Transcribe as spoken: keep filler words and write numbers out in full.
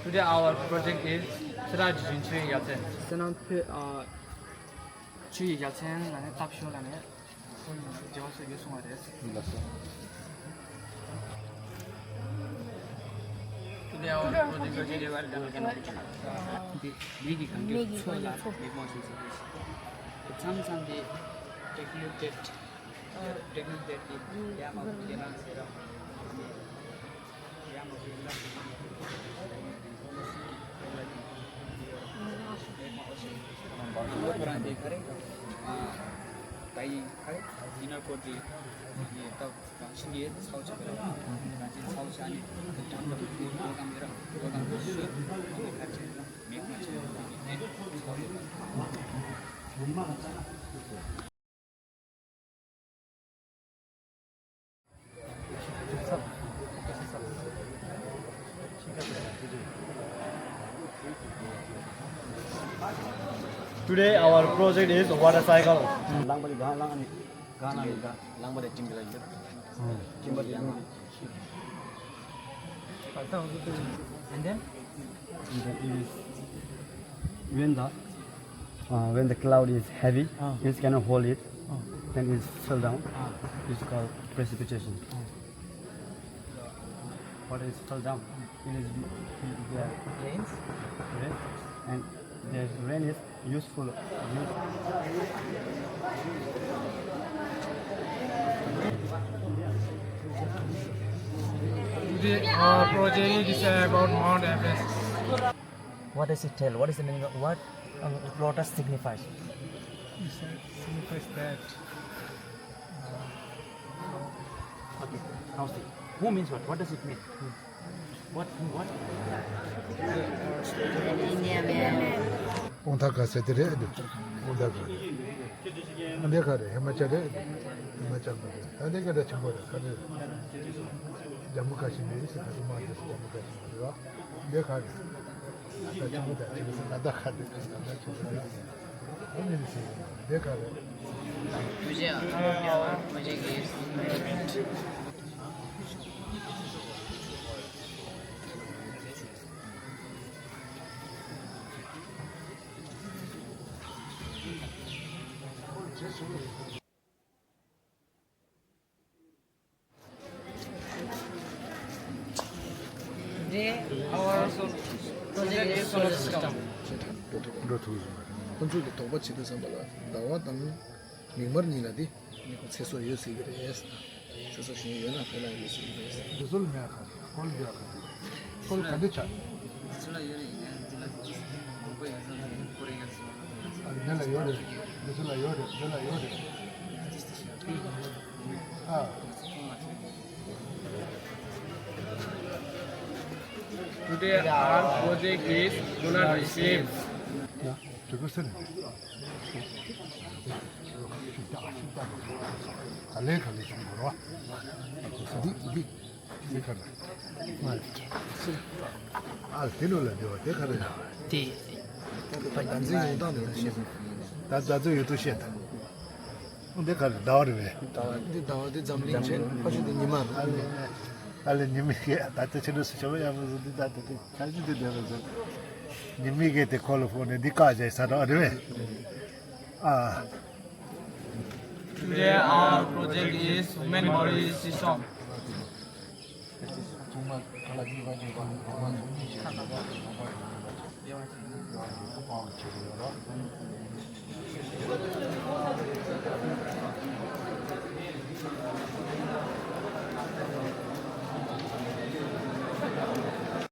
Today our project is Sera Jinchwe Yatsen. སེམས་ནང་བོད་ཨ་ཆོས་ཀྱི་རྒྱལ་མཚན་ལ་ནས་སྟབས་ཤོར་ལ་ནས་འབྲེལ་བ་སོགས་ཡོད་གསུང་བ་རེད། ལགས་སོ། Today our project is འདི་མིག་གི་གང་གི་ཚོགས་ལ་མིག་མང་ཞིག་ཟེར་གྱི་མཚམས་མཚམས་དེ་technical debt technical debt དེ་ཡར་མར་སྐྱེད་རང་ཟེར་ར། Today our project is water cycle. ལངས་པ་དེ་གང་ལངས་ནི་གང་ལངས་ནི་གང་ལངས་པ་དེ་ཅིང་གི་ལ་ཡོད། ཅིང་པ་དེ་ཡང་། And then? And then it is when the uh, when the cloud is heavy, ah, it cannot hold it, ah, then it fell down. Ah. It's called precipitation. Ah. Water is fell down. It is the rains. Rain. And the rain is useful. Today our project is about Mount Everest. What does it tell? What is the meaning of what um, lotus signifies? It signifies that. Uh, okay, now see. Who means what? What does it mean? What? What? དབང་ཐང་ག་ཟེར་དེ་རེད་འདུག་དབང་ཐང་ག་རེད། འདི་ག་རེད། ཧི་མ་ཅལ་རེད་འདུག་ཧི་མ་ཅལ་མ་རེད། ད་འདི་ག་འདྲ་ཆེན་པོ་རེད། ག་རེ་རེད། ཇམ་མུ་ཀ་ཤི་མིར་ཟེར་ད་དུ་མ་རེད། ཇམ་མུ་ཀ་ཤི་མིར་རེད་བ། འདི་ག་རེད། ད་ཆེན་པོ་ད་ཆེན་པོ་ཟེར་ད་ད་ག་རེད། ད་ད་ཆེན་པོ་རེད། ཨ་ནི་ཟེར་འདི་ག་རེད། འགྲོ་ཐུབ་སོང་། ཁོ་ཚོས་ཀྱི་དོགས་པ་བྱེད་དུས་ཙམ་པ་ལ་ཟླ་བ་དང་མིག་དམར་གཉིས་ལ་དེ་ཚེ་སྲོག་ཡོད་སྲིད་ཀྱི་རེད། ཚེ་སྲོག་གཞན་ཡོད་ན་དེ་ལ་ཡོད་སྲིད་ཀྱི་རེད། འདི་ཚོ་ལ་ངས་ག་རེ་སྐོར་རྒྱག་ག་རེ་སྐོར་ག་འདྲ་ཆགས། འདི་ལ་ཡོད་རེད། ཨ་འདི་ལ་ཡོད་རེད། འདི་ཚོ་ལ་ཡོད་རེད། འདི་ལ་ཡོད་རེད། ཨ། Today our project is Mona Reserve. ཡ། དྲི་གུ་སེ་རེད། ག་ལེ་ག་ལེ་བྱུང་བ་རེད་བ། འདི་འདི། འདི་ག་ལེ། ཨ་དེ་ནོ་ལ་འདི་བ་དེ་ག་ལེ་ལ། དེ། ད་ད་ཚོད་ཡོད་དང་ནི་ད་ཤེས། ད་ད་ཚོད་ཡོད་དུ་ཤེས་ད། འདི་ག་ལེ་ཟླ་བ་རེད་བས། འདི་ཟླ་བ་འདི་འཛམ་གླིང་ཆེན་ཁ་ཤས་འདི་ཉི་མ་རེད། ཨ་ལེ་ཉི་མ་གི་ད་ལྟ་ཕྱི་དྲོ་སུ་ཆ་བ་ཡག་པོ་བཟོ་འདི་ད་ད་དེ། ཁ་ཅིག་དེ་འདྲ་རེད་ཟེར། ཉི་མའི་གེ་དེ་ཁོ་ལ་ཕོག་ནས་འདི་བཀག་བྱས་ས་ར་རེད་བས། ཨ། Today our project is women mobilization.